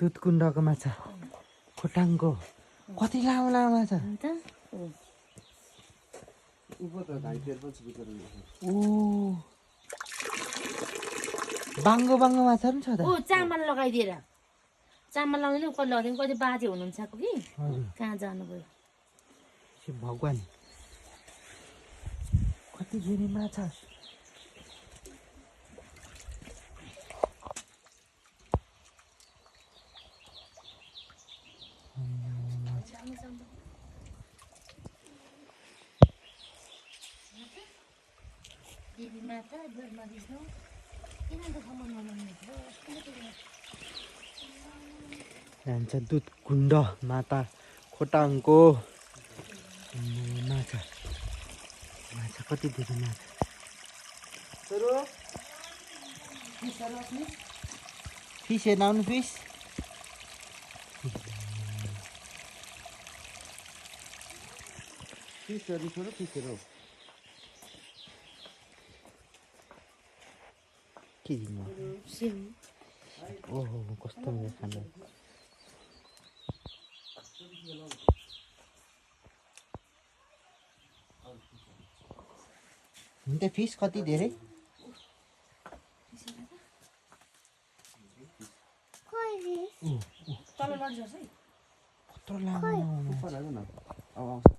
दुधकुण्डको माछा खोटाङको कति लामो लामो माछा ओ बाङ्गो बाङ्गो माछा पनि छ त चामल लगाइदिएर चामल लगाउँदैन कहिले लगाउँदैन कति बाजे हुनुहुन्छ कि कहाँ जानुभयो भगवान् कति धेरै माछा जान्छ दुधकुण्ड माता खोटाङको माछा माछा कति धेरै माछा फिस हेर्न आउनु फिस फिसहरू छोरो फिसहरू के दिनु ओहो कस्तो हुन्छ खाना हुन्छ फिस कति धेरै कत्रो लामो